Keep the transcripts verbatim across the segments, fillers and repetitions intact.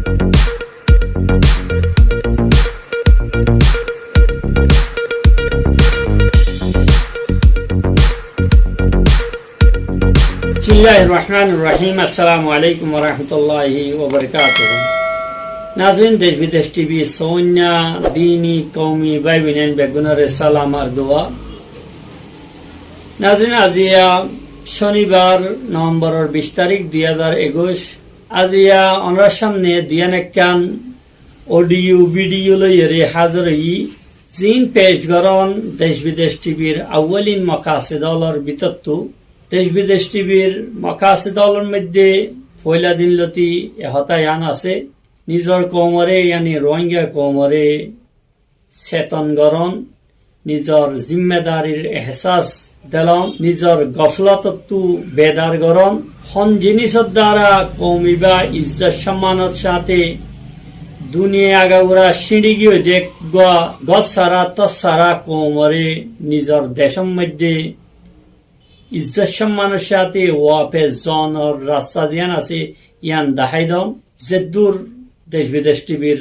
Bismilláhir Rohmánir Rohím. Assalamu aléikum warahmatulláhi wabarakátuhu. Nazirín, Desh Bidesh T V sóinna dini koumi bái boináin beggúnoré salam ar dua. Nazirín, aziya cónibar, Novemboror bic tarík, dui házar ekuic. Aziya onorár cámne duiyán ekkán audio video loiyóre házir óiyi, ziín pec gorón Desh Bidesh T V'r awwalin mokased ólor bútottu. Desh Bidesh T V'r mokased ólor moidde foila din lóti e hotá yián asé, nizor koumoré, yáni Rohingya koumoré seton gorón, nizor zimmedarir ehsas delón, nizor goflotottu bedar gorón, hon jinisor dára koumi bá izzot cómmanor cáñte duniyai agagura cíñçi giyói dé eggúa gos sára tos sára koumoré nizor decór moidde izzot cómmanor cáñte wafes zonor rasta ziyán asé, yián dahái don, zeddúr Desh Bidesh T V'r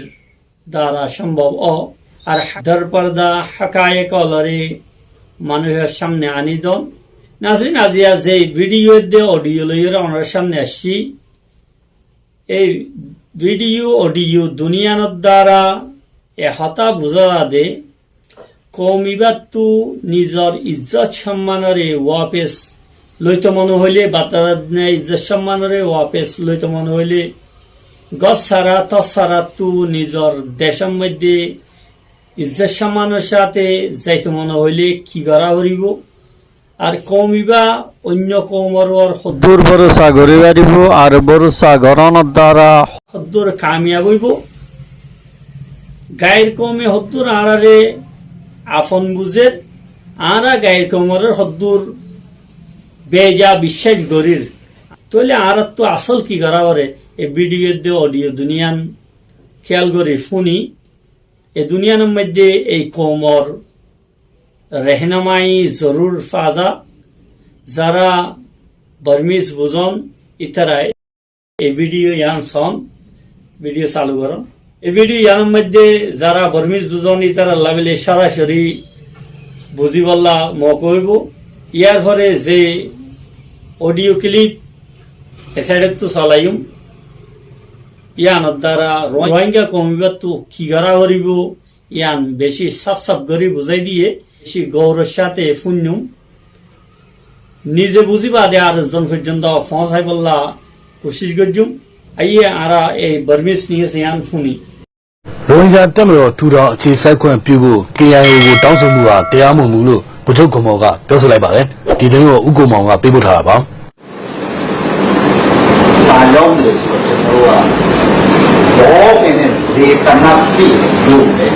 dára cómbob ó, ar ha-, dorporda hákayek óloré manúicor cámne aní don. Nazirín, aziya ze video edde audio loiyóre onorár cámne aiccí, ei video audio duníyanor dára e hotá buzá za dé, koumi báttu nizor izzot cómmanoré wafes loito mone hoilé, battadadne izzot cómmanoré wafes loito mone hoilé, gos sára tos sárattu nizor decór moidde izzot cómmanor cáñte zaito mone hoilé ki gorá foribó? Ar koumi bá oinno koumor uore hoddúr borosa gorí faribó, ar borosa gorónor dára hoddúr kamiyab óibo? Gair koume hoddúr añáráre afon buzér, añára gair koumoré hoddúr beja biccác gorír. Tóile añáráttu asól ki gorá foré? E video edde audio duníyan kéyal gorí fúni, e duníyanor moidde ei koumor rehenumai zorur faa za. Zará Bormis buzón, ítara e video yián son, video salu gorón. E video yiánor moidde zará Bormis buzón, ítarar lá bóli sorasori buzíbolla mouka óibo. Yárfore ze audio clip e sáidottu solaiyum, yiánor dára Rohingya koumi báttu ki gorá foribó, yián beci sáf-sáf gorí buzái diyé, beci gouror cáñte fúinnum. Nize buzí baade ar zon foijjonto foóñsaibolla kucíc goijjum. Aiyé, añára ei Bormis nius yián fúni. ရိုဟင်ဂျာတပ်မတော်ထူထောင်အခြေစိုက်ခွင့်ပြုဖို့ KIO ကိုတောင်းဆိုမှုဟာတရားမဝင်ဘူးလို့ဗိုလ်ချုပ်ဂွန်မော်ကပြောဆိုလိုက်ပါတယ်။ ဒီသတင်းကိုဦးကိုမောင်ကပေးပို့ထားတာပါ။ ဘာကြောင့်လဲဆိုတော့ ကျွန်တော်တို့က ဘောပင်နဲ့ လေသေနတ်ပစ်လို့ပဲ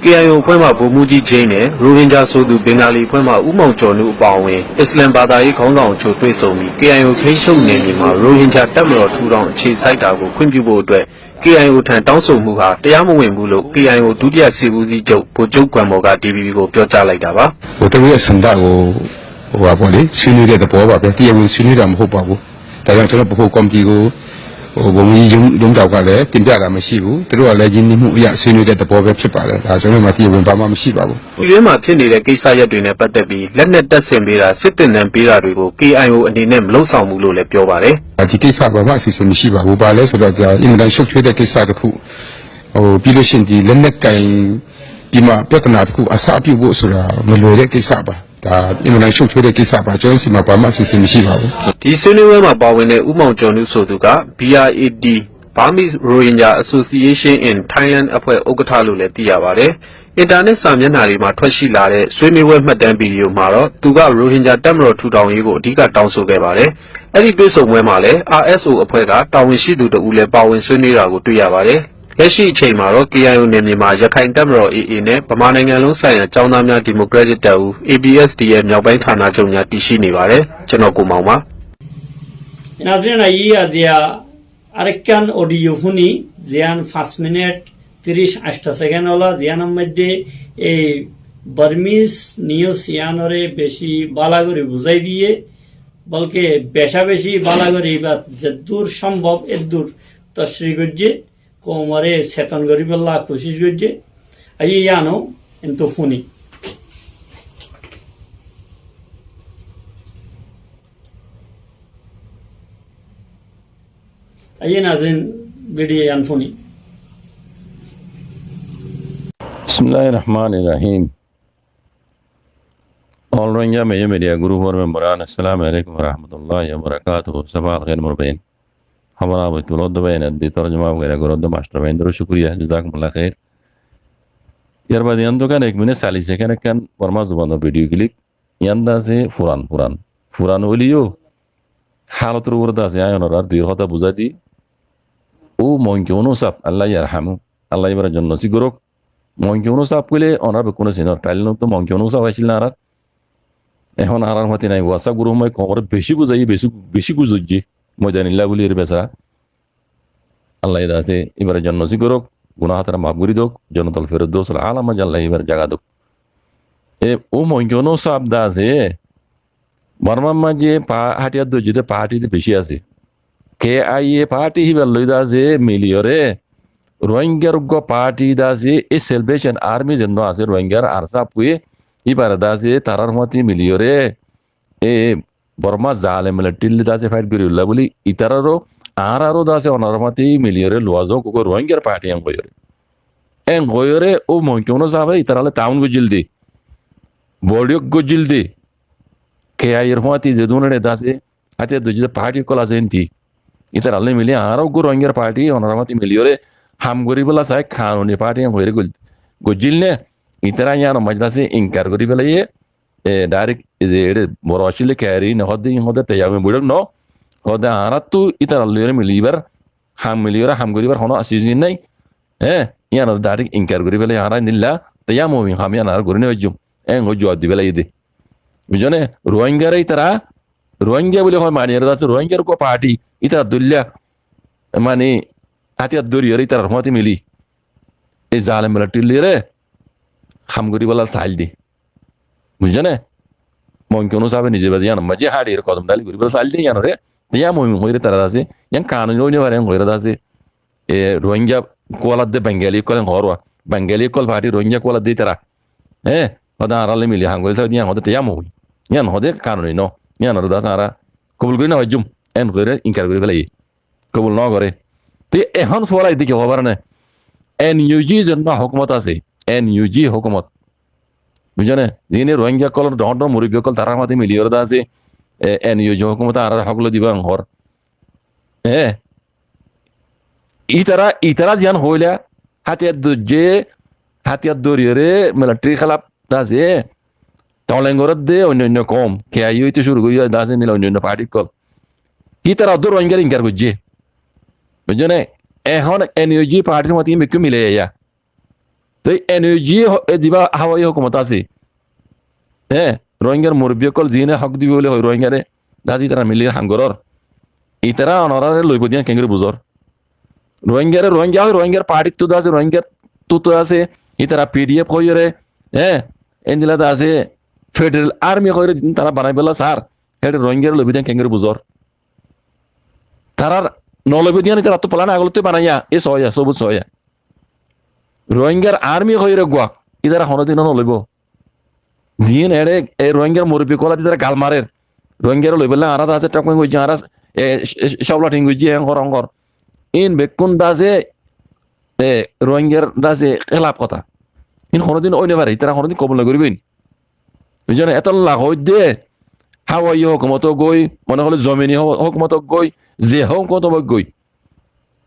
KIO အဖွဲ့မှ ဗိုလ်မှူးကြီး ဂျိမ်း နဲ့ ရိုဟင်ဂျာဆိုသူ ဘင်္ဂါလီအဖွဲ့မှ ဦးမောင်ကျော်နု အပါအဝင် အစ္စလမ်ဘာသာရေး ခေါင်းဆောင်အချို့ တွေ့ဆုံပြီး KIO ထိန်းချုပ်နယ်မြေမှာ ရိုဟင်ဂျာတပ်မတော် ထူထောင်အခြေစိုက်တာကို ခွင့်ပြုဖို့အတွက် KIO ထံ တောင်းဆိုမှုဟာ တရားမဝင်ဘူးလို့ KIO ဒုတိယစစ်ဦးစီးချုပ် ဗိုလ်ချုပ် ဂွမ်မော်က DVB ကို ပြောကြားလိုက်တာပါ။ ဟို သူတို့ရဲ့ဆန္ဒကို ဟိုဟာပေါ့လေ ဆွေးနွေးတဲ့သဘောပါပဲ။ တရားဝင်ဆွေးနွေးတာမဟုတ်ပါဘူး။ ဒါကြောင့် ကျွန်တော် ဗဟိုကော်မတီကို ဟို ဗိုလ်မှူးကြီး ယုံ-, ယုံတောင်ကလည်း တင်ပြတာမရှိဘူး။ သူတို့ကလည်း ရင်းနှီးမှုအရ ဆွေးနွေးတဲ့သဘောပဲ ဖြစ်ပါတယ်။ ဒါ ကျွန်တော်မှာ တရားဝင် ဘာမှမရှိပါဘူး။ ပြည်တွင်းမှာဖြစ်နေတဲ့ကိစ္စရပ်တွေနဲ့ပတ်သက်ပြီး လက်နက်တပ်ဆင်ပေးတာ၊ စစ်သင်တန်းပေးတာတွေကို KIO အနေနဲ့ မလုပ်ဆောင်ဘူးလို့လည်း ပြောပါတယ်။ ဒီကိစ္စ ဘာမှအစီအစဉ်မရှိပါဘူး။ ဘာလဲဆိုတော့ ဒါ အင်မတန်ရှုပ်ထွေးတဲ့ကိစ္စတစ်ခု၊ ဟို ပြီးလို့ရှိရင် ဒီလက်နက်ကိုင်ပြီးမှ ပြဿနာတစ်ခု အစပြုဖို့ဆိုတာ မလွယ်တဲ့ကိစ္စပါ။ ဒါ အင်မတန်ရှုပ်ထွေးတဲ့ကိစ္စပါ။ ကျွန်တော်ဆီမှာ ဘာမှအစီအစဉ်မရှိပါဘူး။ ဒီဆွေးနွေးပွဲမှာပါဝင်တဲ့ ဦးမောင်ကျော်နု ဆိုသူက BRAD Burmese Rohingya Association in Thailand အဖွဲ့ဥက္ကဋ္ဌလို့လည်း သိရပါတယ်။ အင်တာနက်စာမျက်နှာတွေမှာ ထွက်ရှိလာတဲ့ ဆွေးနွေးပွဲမှတ်တမ်းဗီဒီယိုမှာတော့ သူက ရိုဟင်ဂျာတပ်မတော်ထူထောင်ရေးကို အဓိကတောင်းဆိုခဲ့ပါတယ်။ အဲ့ဒီတွေ့ဆုံပွဲမှာလည်း RSO အဖွဲ့က တာဝန်ရှိသူတစ်ဦးလည်း ပါဝင်ဆွေးနွေးတာကို တွေ့ရပါတယ်။ လက်ရှိအချိန်မှာတော့ KIO နယ်မြေမှာ ရခိုင်တပ်မတော် AA နဲ့ ဗမာနိုင်ငံလုံးဆိုင်ရာကျောင်းသားများဒီမိုကရက်တစ်တပ်ဦး ABSDF မြောက်ပိုင်းဌာနချုပ်များ တည်ရှိနေပါတယ်။ ကျွန်တော် ကိုမောင်ပါ။ Nazirín, aiyé aziya arekkán audio fúni, ziyán fañs minit tiríc añctho sekend ola, ziyánor moidde ei Bormis nius yiánoré beci bála gorí buzái diyé, bolke beca beci bála gorí ba zeddúr cómbob eddúr toshri goijjé, koumoré seton goríbolla kucíc goijjé. Aiyé yíano entú fúni. Aiyé nazirin, vidiyo yían fúni. Bismilláhir Rahmánir Rahím. All Rohingya Media Group or member an, Assalamu alaikum wa rahmatullahi wa barakatuhu. Sabah al khair, mor báiyain. Hábar abai tulódde báiyain, eddi torjoma gorí goródde mastor báiyaindóre cúkuriya, jazakumullah khair. Yar bade yían dókan ek minit sali sekend ekkán Borma zubanor vidiyo kilip. Yían de asé furan, furan. Furan óileyo hálotor uore de asé, aññí onorare duir hotá buzái di. Ó Moin Kiyunus sáb, Allah yarhamu, Allah íbare jonnot nosib gorók. Moin Kiyunus sáb hoilé onorá bekkúne sinór. Taile notún Moin Kiyunus sáb accíl né añárar. Ehón añárar fúañti nai, WhatsApp group or maze koumoré beci buzaiyé, beci, beci guzoijjé. Moidanilla buli ere besara. Allah de asé íbare jonnot nosib gorók, guná hátara maf gorí douk, Jannatul Firdaus al Aala maze Allah íbare jaga douk. E, ó Moin Kiyunus sáb de asé, Bormar maze pa-, hátiyar dóijje de party de beci asé. K I A party híbar loi de asé miliyóre, Rohingyar uggwá party de asé, e Salvation Army zendilla asé, Rohingyar ARSA buli, híbare de asé, tarár fúañti miliyóre, e Borma zalem military loi de asé fight goríbolla buli, itararó, añáraró de asé, onorar fúañti miliyóre luwa zouk, uggwá Rohingyar party en hoiyóre. En hoiyóre, ó Moin Kiyunus sábe itaralloi taawun goijjíl de. Boitók goijjíl de. K I A r fúañti zedún ere de asé, hátiyar dóijje de party ókkol asé enti. Itaralloi mili añára uggwá Rohingyar party, onorar fúañti miliyóre ham goríbolla sai, kanuni party en hoiyóre goil-, goijjíl né. Itará yíanor maze de asé inkar gorí félaiye, e, direct, e ze ere boro accíl de K I A r, híin hoódde, híin hoódde teyar ami boitók no, hoódde añáráttu ítarar loi ere mili íbar ham, miliyóre ham goríbar honó asís nái. Hé, yían hoódde direct inkar gorí félaiye, añára endilla teyar ami ham yían añára gorí no faijjum. Engo juwab di félaiye de. Buijjó né? Rohingyare ítara, Rohingya buli hoi mani ere de asé, Rohingyar uggwá party, ítara dóilla, mani, hátiyar dóri ere ítarar fúañti mili e zalem military loi ere ham goríbolla sail de. Buijjó né? Moin Kiyunus sábe nize bazi yíanor maze hári ere kodom dali goríbolla sail de yíanore, teyar ami hoiyóre tará de asé, yían kanuni ói no fare, en hoiyóre de asé. E, Rohingya kuwalar de Bengali ókkol en hoór wa. Bengali ókkol party Rohingya kuwalar de ítara. Hé, hoódde añáralloi mili ham gorí sabe de yían hoódde teyar ami hoi. Yían hoódde kanuni no. Yíanore de asé añára kobul gorí no faijjum. En hoiyóre inkar gorí félaiye. Kobul no goré. Te ehón suwal aiyé de ki hoó fare né? N U G zendilla hókumot asé, N U G hókumot. Buijjó né? Ziíne Rohingya ókkolor doñr doñr murubbi ókkol tarár fúañti miliyóre de asé, e, N U G hókumote añárare hók loi dibo en hoór. E, ítara, ítara ziyán hoóila, hátiyar dóijje, hátiyar dóriyoré militarir hélaf de asé, tolen gorédde oinno oinno koum, K I A óite cúru gorí de asé endilla oinno oinno party ókkol. Ítara uddú Rohingyare inkar goijjé. Buijjó né? Ehón N U G partyr fúañti bekkún mili aiya. Toi N U G ho-, e ziba Hawaii hókumot asé, e, Rohingyar murubbi ókkol ziíne hók dibo buli hoi Rohingyare, de asé ítara mili ham gorór. Ítara onoráre loibo de yían keéngori buzór? Rohingyare, Rohingya hoi, Rohingyar partyttu de asé, Rohingyattu de asé, ítara P D F hoiyóre, e, endilla de asé, Federal Army hoiyóre zedún tará banaibólla sar, héçe Rohingyare loibo de yían keéngori buzór? Tarár noloibo de yían ítarattú plan agolottu banaiya, e soóya, sobut soóya. Rohingyar army hoiyóre uggwá, ítara honódino noloibo. Ziín eçé e Rohingyar murubbi ókkol ítara gal marer. Rohingyare loibólla añára de asé thík goijjí, añára, e, e, cóbla thík goijjí, en hoór, en hoór. Ín bekkún de asé, e, Rohingyar de asé hélaf hotá. Ín honódin ói no fare, ítara honódin kobul no goríbo ín. Buijjó né? Etolla hoóidde Hawaii hókumoto goi, mone hoilé zomini hó-, hókumoto goi, ze hókumoto goi,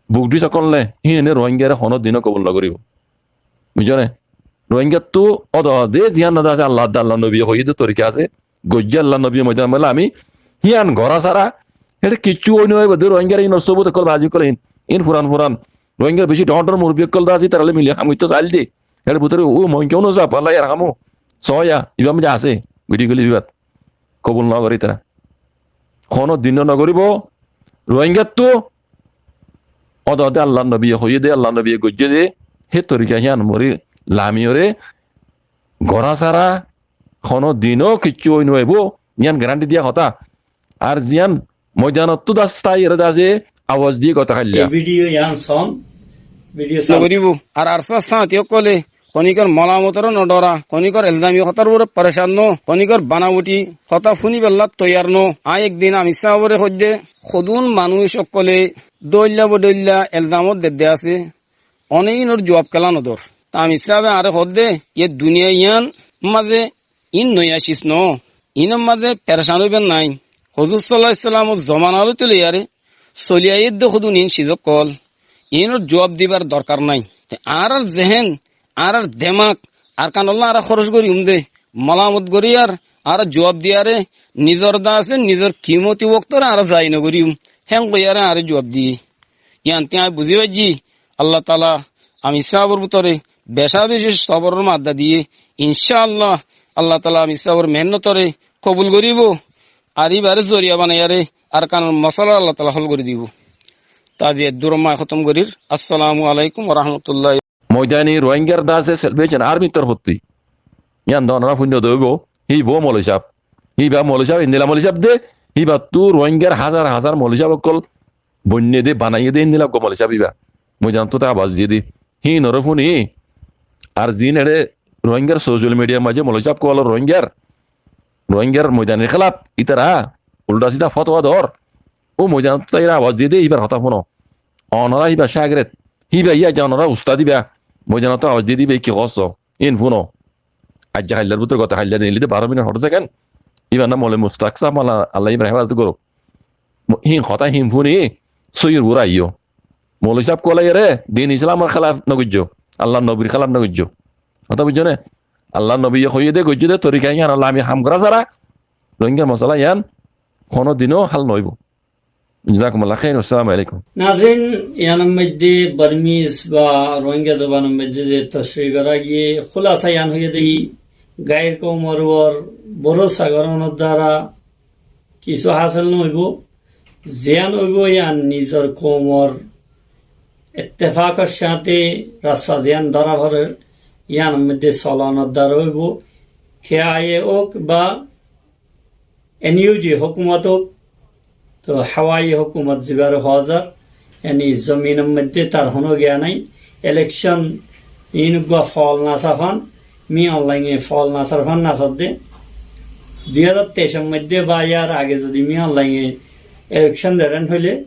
bukdis ókkole híine Rohingyare honódino kobul no goríbo. Buijjó né? Rohingyattu ódode ziyán de asé Allah, Allar nobiye hoiyé de torika asé, goijjé Allar nobiye moidan bolla ami híyan gorá sára, héçe kiccú ói no faibo de Rohingyare híinor sobut ókkol bazi ókkol híin, híin furan furan. Rohingyar beci dhoóñr dhoóñr murubbi ókkol de asé, ítaralloi mili ham goittó sail de. Héçe bútore ó Moin Kiyunus sáb, Allah yarhamu, soóya, ibá maze asé, video clip ibát. Kobul no goré ítara. Honódino no goríbo. Rohingyattu ódode Allar nobiye hoiyé de, Allar nobiye goijjé de, hé torika híyan mori lamiyoré gorá sára honódino kiccú ói no faibo, yían guarantee diya hotá. Ar ziyán moidanottú de asé, táiyore de asé, abas diyé gotá háilla. Ei video yián són, video són. Nogoríbou. Ar ARSA sáñti ókkole honíkor molamotoré nodhora, honíkor elzami hotár uore perecan noó, honíkor banauthi hotá fúnibálla toiyar noó. Aññí ek din Amir sábore hoóidde, hodún manúic ókkole dóilla bodóilla elzamot dedde asé, one ínor juab kiyólla nodor. Te Amir sábe añáre hoódde, yé duniyai yián mazé iín noiya cis noó, iínor mazé perecan óibar nái. Hozur sallallahu alaihi wasallamor zomanar óti loiyaré soli aiyédde hodún iín cis ókkol, iínor juab dibar dorkar nái. Te añárár zehen, añárár demak, Arkanolla añára hóroc goríyum dé, molamot goríyar añára juab diyaré, nizor daase nizor kimoti woktóre añára zaya nogoríyum, héen hoiyaré añáre juab diyé. Yián te aññí buzí faijjí, Allah taala Amir sábor bútore becá beci soboror madda diyé, incá Allah, Allah taala Amir sábor mehénnotoré kobul goríbou, ar íbaré zoriya banaiyaré Arkanor mosála Allah taala hól gorí dibou. Te aijja eddúrot aññí hótom gorír. Assalamu alaikum wa rahmatullahi. Moidani Rohingyar daase Salvation Armyr torfóttu. Yián de onorá fúinno de óibou, híba ó moloi sáb. Híba moloi sáb, endilla moloi sáb de, híbattú Rohingyar házar házar moloi sáb ókkol boinné de, banaiyé de, endilla uggúa moloi sáb híba. Moidanottú te abas diyé de. Híinoré fúni, ar ziín eçé Rohingyar social mediar maze moloi sáb ókkol Rohingyar, Rohingyar moidanir hélaf, ítara ulda sida fotuwa dor. Ó moidanottú táiyore abas diyé de, híbar hotá fúno. Onorá híbar cágeret, híba yá aijja onorá ustad híba, moidanottú abas diyé de, híba ki hoósso, iín fúno. Aijja háillar bútore gotá háilla din, eilíde baró minit hoçé sekend, híbar nam Moloi Mustak sáb, Allah, Allah híbar héfazot gorouk. Mo-, híin hotá híin fúni, sóiyor uore aiyó. Moloi sáb ókkole yére din Islamor hélaf nogoijjó, Allar nobir hélaf nogoijjó. Hotá buijjó né? Allar nobiye hoiyé de, goijjé de torika yiánolla ami ham gorá sára Rohingyar mosála yián honó dinó hál noóibou. Jazakumullah khair. Assalamu alaikum. Nazirin, yiánor maze Bormis ba Rohingya zobanor maze ze tocrih gorá giyé, húlasa yián hoiyé de, gair koumor uore bórosa gorónor duara kissú hásil noóibou. Ziyán óibou, yián nizor koumor ittefakor sáñte rasta ziyán dóra foré, yiánor maze solonor duara óibou. K I A ók ba N U G hókumot ók, to hawai hókumot zibáre hoó zar, yáni zominor maze tar honó giya nái. Elekcon iín uggúa fol nosafán, Min Aung Hlaing e fol nosafán nosádde. Dui házar teicor maze ba yar age zodi Min Aung Hlaing e elekcon deren hoilé,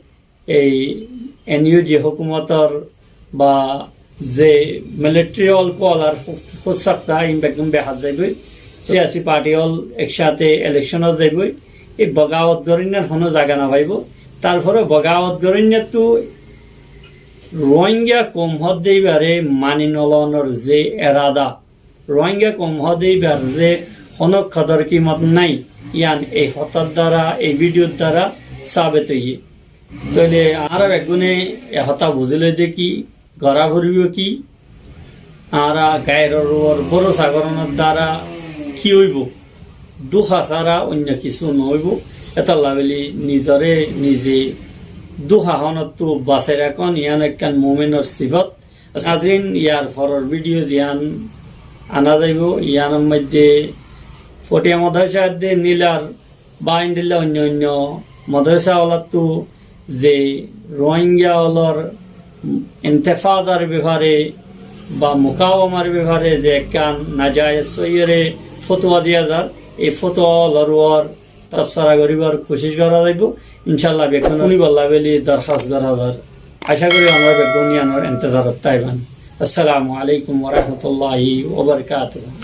ei N U G hókumotor ba ze militari ókkol ar hus-, husakta iín beggún behát zaibói, siyasi parti ókkol eksáñte elekconot zaibói, ei bogawot goróinnar honó zaga nofaibóu. Tarfore bogawot goróinnattú Rohingya koum hoódde íbaré mani nolonor ze erada, Rohingya koum hoódde íbar ze honó kodor kimot nái, yián ei hotár duara, ei vidiyor duara sabit óiye. Tóile añára beggúne e hotá buzí loi de ki gorá foribóu ki, añára gairor uore bórosa gorónor duara ki óibou? Dúha sára oinno kissú noóibou. Étolla bóli nizoré nize dúha honóttu basai rakón, yián ekkán muminor sifot. Nazirin, yar foror vidiyo ziyán ana zaibóu, yiánor maze Fotiya modorsá edde Nilar ba endilla oinno oinno modorsá ókkolottu ze Rohingya ókkolor intefadar befare ba mukawamar befare ze ekkán najayez sóiyoré fotuwa diya zar, ei fotuwa ókkolor uore tobsora goríbar kucíc gorá zaibóu. Incállah, beggúne fúnibálla bóli dorhás gorá zar. Acá gorí onora beggún yiánor entezarot táiban. Assalamu alaikum wa rahmatullahi wa barakatuhu.